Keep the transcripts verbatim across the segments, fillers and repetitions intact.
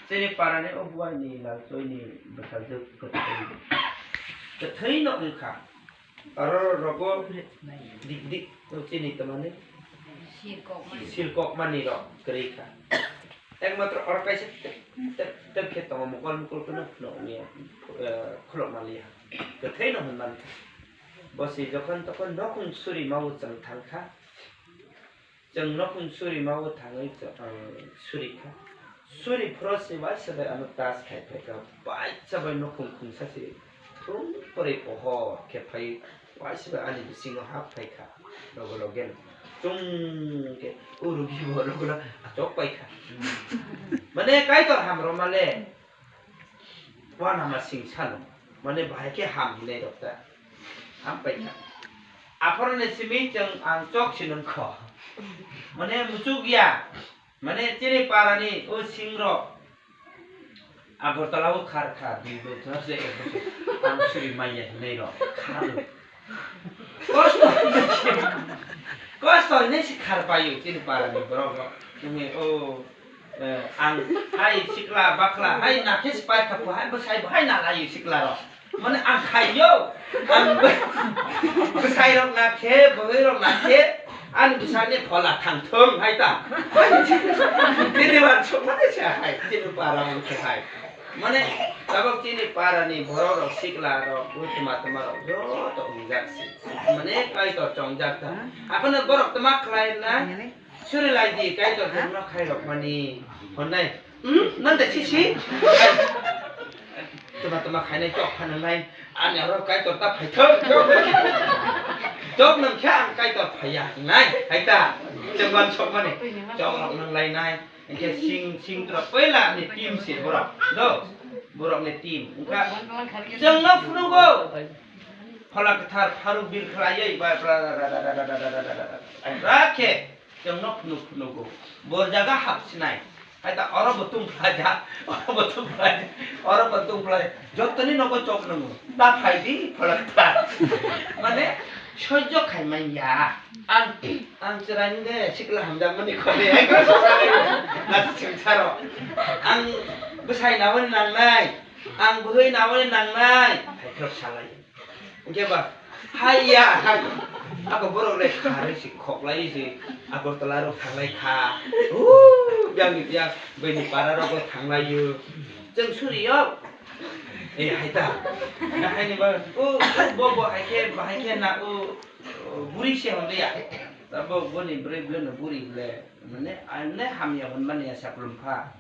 Chini parani o buaini Lalchoini bwsajwk kwthwi, kwthwino wngkha. Aro rogo dik dik o chini tamani Sirkokmani. Sirkokmani rok kwrwi kha. Ekmatro oro kaisa tep tep tep khe tongo, mokol mokol kheno phunukni, eh, khulokma liya. Kwthwino hwnmani. Bo se jokhon tokhon nokhung suri mawo chwng thangkha. Chwng nokhung suri mawo thangwi chw-, ang suri kha. Suri phro se waisa bai ano touch khai phai kha. Waisa bai nokhung khungsa se thum pore pohor khe phai waisa bai ani bisingo hap phai kha. Loge loge no chwng khe o rugi bo loge loge achok pai kha. Mane Kaitor hamrwma le. Uanama sing sano, mane bahai khe ham hinwi rok ta. Ham paikha. Aphoroni simi chwng ang chok si nung kho. Mane muchuk ya. Mane chini parani o sing rok. Agartala o khar kha, dui bochor se ek bochor. Ang suri maya hinwi rok. Khar. Kosto, kosto hinwi se khar paio chini parani borok rok. Nini o, eh, ang hai sikla bakla hai nakhe se pai kha, hai bwsai bo hai na laio sikla rok. Mane ang khaio, ang bwsai rok nakhe, bwrwi rok nakhe, ani bwsani phola thang thung hai ta. Nini wansuk mani se hai, chini para wngkhe hai. Mane, tabok chini parani borok rok, sikla rok, bwtwma twma rok joto wngjak se. Mane, Kaitor chongjak ta. Aphano borok twma khlai na, suri lai di, Kaitor jemno khai rok mani. Honnai, hmm, nang da sisi. Twma twma khainai chok phano lai. Ani oro Kaitor ta phaithok. Chok nang khe ang Kaitor phaiya nai. Hai ta. Chemban sok mani. Chok rok nang lai nai. Hingke sing, sing tora poila ni team se borok. Do, borok ni team. Wngkha, chwng no phunugo. Phola kwthar pharuk bir khlaiwi ba, ra khe, chwng no phunuk phunugo. Bor jaga hap sinai. Hai ta oro bo tung phlai ja, oro bo tung phlai ja, oro bo tung phlai ja. Jottoni nogo chok nwngo. Ta phai di, phola kwthar. Mane, soijo khai man ya. Ang, ang chwraini de sikla hamjakmani khole, hai khe swsarwi, nasi swngsaro. Ang bwsai nawi nangnai, ang bwhwi nawi nangnai, hai khe salai. Hingke ba, hai ya, hai. Ako borok le kharwi si khoklai si, Agartala rok thanglai kha. Huu, biyang ni biyang, bini para rok bo thanglai yo. Chwng suri yo. Eh, hai ta. Hai ni ba, o, o, bo, bo, hai khe, ba, hai khe na, o, o, buri se hwn ya. Tabok boni bwrwi bwlwno buri le, mane, aine hamya hwnmani ya saklum pha.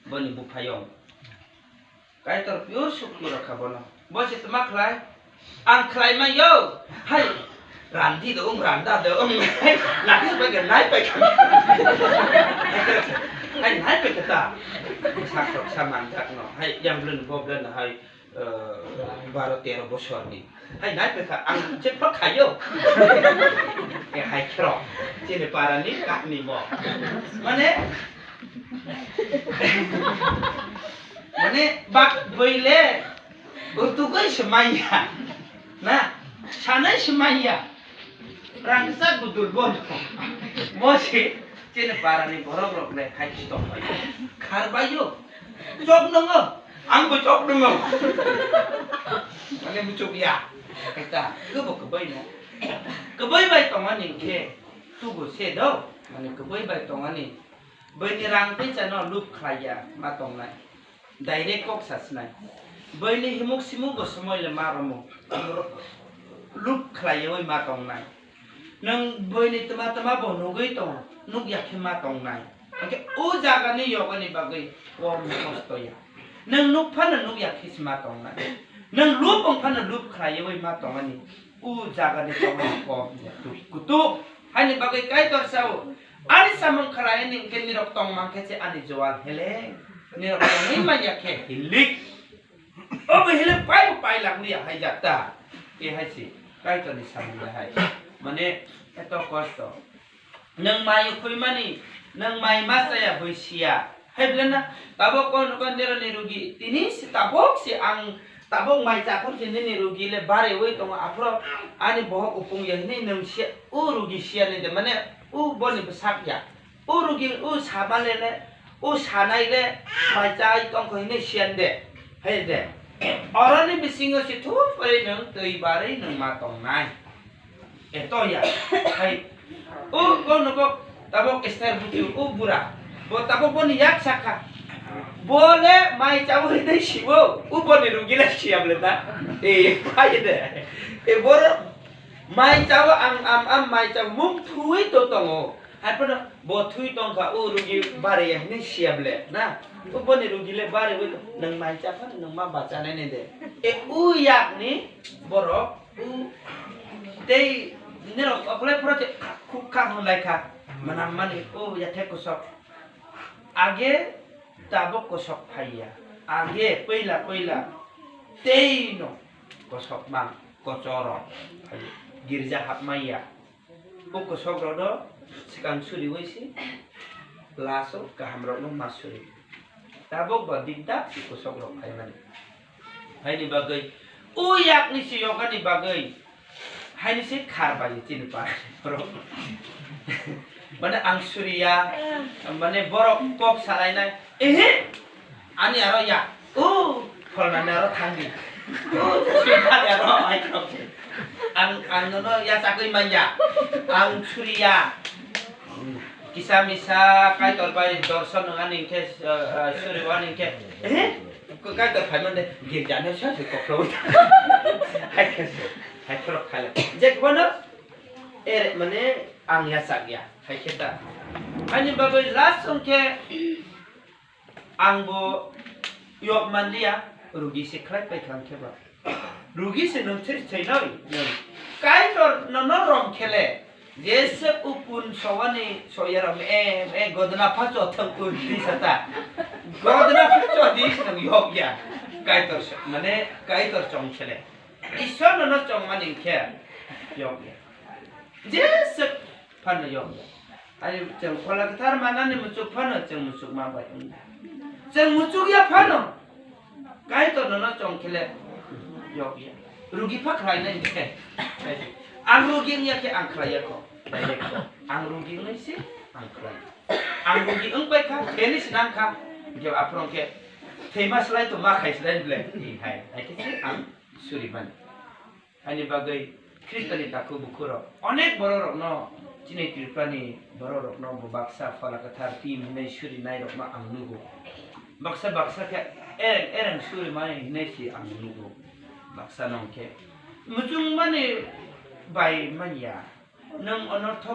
Boni buphayong. Kaitor pure sukti rokha bono. Bo se tma khlai? Ang khlai ma yo. Hai, randi do, um, randa do, um. Hai, nai pai kha, nai pai kha. Hai, nai pai kha ta. Sak rok sa manjak no. Hai, yang bwlwno, bo bwlwno hai. Eh, baro tero bosorni. Hai nai pekha ang chepha khayo. Eh, hai khero. Chini parani kahni mo. Mane, mane bak boile urtukai se maya. Na, sanai se maya. Rangchak bo durbol. Mo se chini parani borok rok le hai si tong bai. Khar bai yo. Chok nongo. Ang bo chok nongo. Mane muchuk ya. Kaita, kebo kebai no. Kebai bai tongani khe tugo se do. Mane kebai bai tongani. Baini rang teisa no lup khlai ya ma tongnai. Direct kok sa sinai. Baini himuk simuk bo somoi le ma romo. Lup khlaiwi ma tongnai. Nwng buini tma tma bo nugwi tongo, nukya khe ma tongnai. Hwnkhe o jagani yogani bagwi kom kosto ya. Nwng nuk phano nukya khe se ma tongnai. Nwng lup wng phano lup khlaiwi ma tongmani. O jagani tongmani kom ya. Kutuk. Haini bagwi Kaitor sao, ani samung khlaiwi hwnkhe nirok tong mankhe se ani jual heleng. Nirok tongwi manya khe hilik. Obo hile pai bo pai lak liya hai jak ta. Ke hai si, Kaitor ni samung le hai. Mane, eto kosto. Nwng mai khoi mani, nwng mai ma chaya boi siya. Hai bwle na, tabok kon kon nero ni rugi. Tini si tabok si ang, tabok mai chakhor si nini rugi le bare oi tongo aphro ani bohok upung ya hini nwng siya, o rugi siya ni de mane, o boni bwsak ya. O rugi, o saba le le, O sanai le mai chai tongkho hinwi siyan de. Hai de. Oroni bisingo se thum pore nwng twi barwi nwng ma tongnai. Eto ya. Hai. O bo nogo tabok Esther buti o bura. Bo tabok boni yak sakha. Bo le mai chawi hinwi siwo. O boni rugi le siyam le da. E, hai de. E boro mai chawo ang am am mai chawo mung thui to tongo. Hai pono bo thui tongkha o rugi bari ya hinwi siya ble na. O boni rugi le bari wi nang mai cha phan nang ma bacha nai ne de. E u yak ni borok u tei nero oklai pura te khuk kha hon lai kha. Manam mani o ya the kosok. Age tabok kosok phai ya. Age poila poila tei no kosok mang kochoro girja hap mai ya. O kosok rok no swkang suriwi se last o kaham rok no ma suri. Tabok ba dikdak se kosok rok phaimani. Haini bagwi o yak ni se yoga ni bagwi haini se khar bai chini pa borok. Mane ang suriya, mane borok kok salainai. Ehe, ani aro ya. O, pholnani aro thangdi. O, sujani aro ai thangdi. Ang, ang nono ya chakwi manya. Ang suriya. Kisa misa Kaitor bai dorson nang ani khe, eh, eh, suri ani khe. Ehe, ko Kaitor phai mande girja no sa se koklo. Hai khe se, hai khorok khala. Je kono, er, mane, ang ya chak ya. Hai khe ta. Ani bagwi last song khe, Ang bo yok manliya, rugi se khlai paikha hwnkhe ba. Rugi se nwng thwi thwinai nwng. Kaitor nono rom khele, jesa upun sowani soyaram em e godna pha chothang un di sata. Godna pha chodi se nwng yok ya. Kaitor se, mane Kaitor chong khele. Isor nono chongmani hwnkhe yok ya. Jesa phano yok ya. Ani chwng Phola Kwthar manani muchuk phano chwng muchuk ma bai wng. Chwng muchuk ya phano Kaitor nono chong khele yok ya. Rugi pha khlai nai de. Ang rugi wng ya khe ang khlai ya kho. Direct kho. Ang rugi wng nai se ang khlai. Ang rugi wng pai kha theni se nang kha. Hwnkhe aphuru hwnkhe thei ma slai to ma khai slai ble. Hai, hai khe se ang suri mani. Ani bagwi Khristoni takhuk bukhurok onek bororokno, chini Tripurani bororokno bo baksa Phola Kwthar team hinwi surinairokno ang nugo. Baksa baksa khe ereng ereng surimani hinwi se ang nugo. Baksa nong khe muchungmani bai manya. Nwng onorthok